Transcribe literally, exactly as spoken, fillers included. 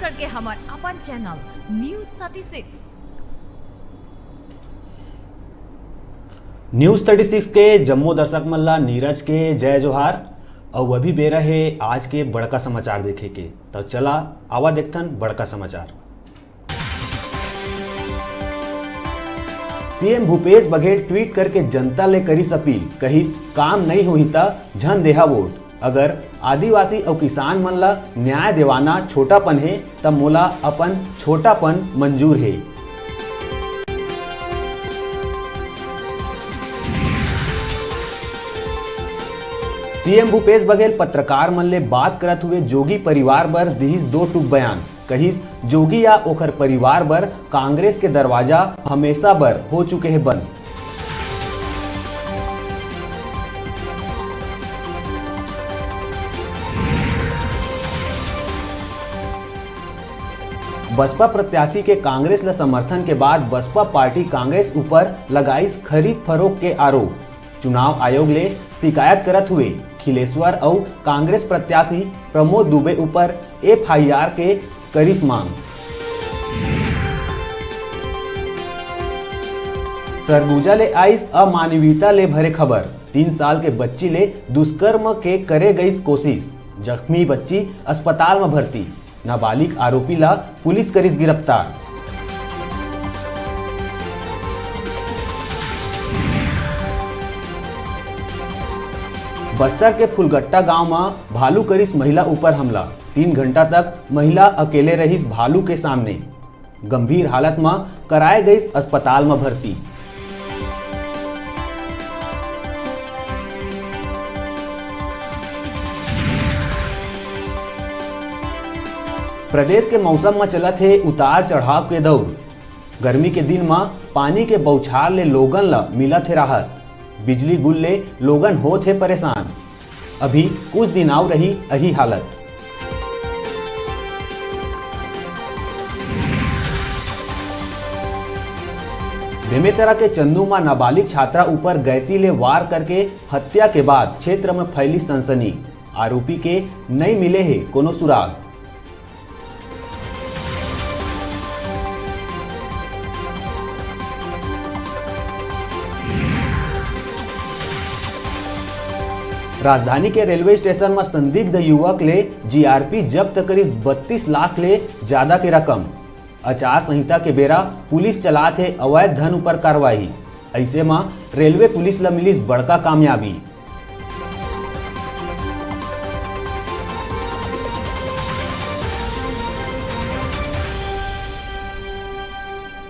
करके हमर अपन channel news thirty six. News thirty six के जम्मो दर्शक मन ला नीरज के जय जोहार। अउ अभी बेरा हे आज के बड़का समाचार देखे के, त चला आवा देखथन बड़का समाचार। सीएम भूपेश बघेल ट्वीट करके जनता ले करिस अपील, कहिस, काम नइ होही त झन देहा वोट। अगर आदिवासी अउ किसान मन ल न्याय देवाना छोटापन हे, त मोला अपन छोटापन मंजूर हे। सीएम भूपेश बघेल पत्रकार मन ले बात करत हुए जोगी परिवार बर दिहिस दो टूक बयान। कहिस, जोगी या ओखर परिवार बर कांग्रेस के दरवाजा हमेशा बर हो चुके हे बंद। बसपा प्रत्याशी के कांग्रेस ल समर्थन के बाद बसपा पार्टी कांग्रेस ऊपर लगाइस खरीद फरोख के आरोप। चुनाव आयोग ले शिकायत करत हुए खिलेश्वर अउ कांग्रेस प्रत्याशी प्रमोद दुबे ऊपर एफआईआर के करिस मांग। सरगुजा ले आइस अमानवीयता ले भरे खबर। तीन साल के बच्ची ले दुष्कर्म के करे गइस कोशिश। जख्मी बच्ची अस्पताल म भर्ती। नाबालिग आरोपी ला पुलिस करिस गिरफ्तार। बस्तर के फुलगट्टा गांव म भालू करिस महिला ऊपर हमला। तीन घंटा तक महिला अकेले रहिस भालू के सामने। गंभीर हालत म कराए गइस अस्पताल म भर्ती। प्रदेश के मौसम म चलत हे उतार चढ़ाव के दौर। गर्मी के दिन म पानी के बौछार ले लोगन ल मिलत हे राहत। बिजली गुल ले लोगन होत हे परेशान। अभी कुछ दिन आऊ रही अही हालत। बेमेतरा के चंदू म नाबालिग छात्रा ऊपर गैती ले वार करके हत्या के बाद क्षेत्र म फैली सनसनी। आरोपी के नइ मिले हे कोनो सुराग। राजधानी के रेलवे स्टेशन म संदिग्ध युवक ले जीआरपी जब्त करिस बत्तीस लाख ले जादा के रकम। आचार संहिता के बेरा पुलिस चलात हे अवैध धन ऊपर कार्रवाई। अइसे म रेलवे पुलिस ल मिलिस बड़का कामयाबी।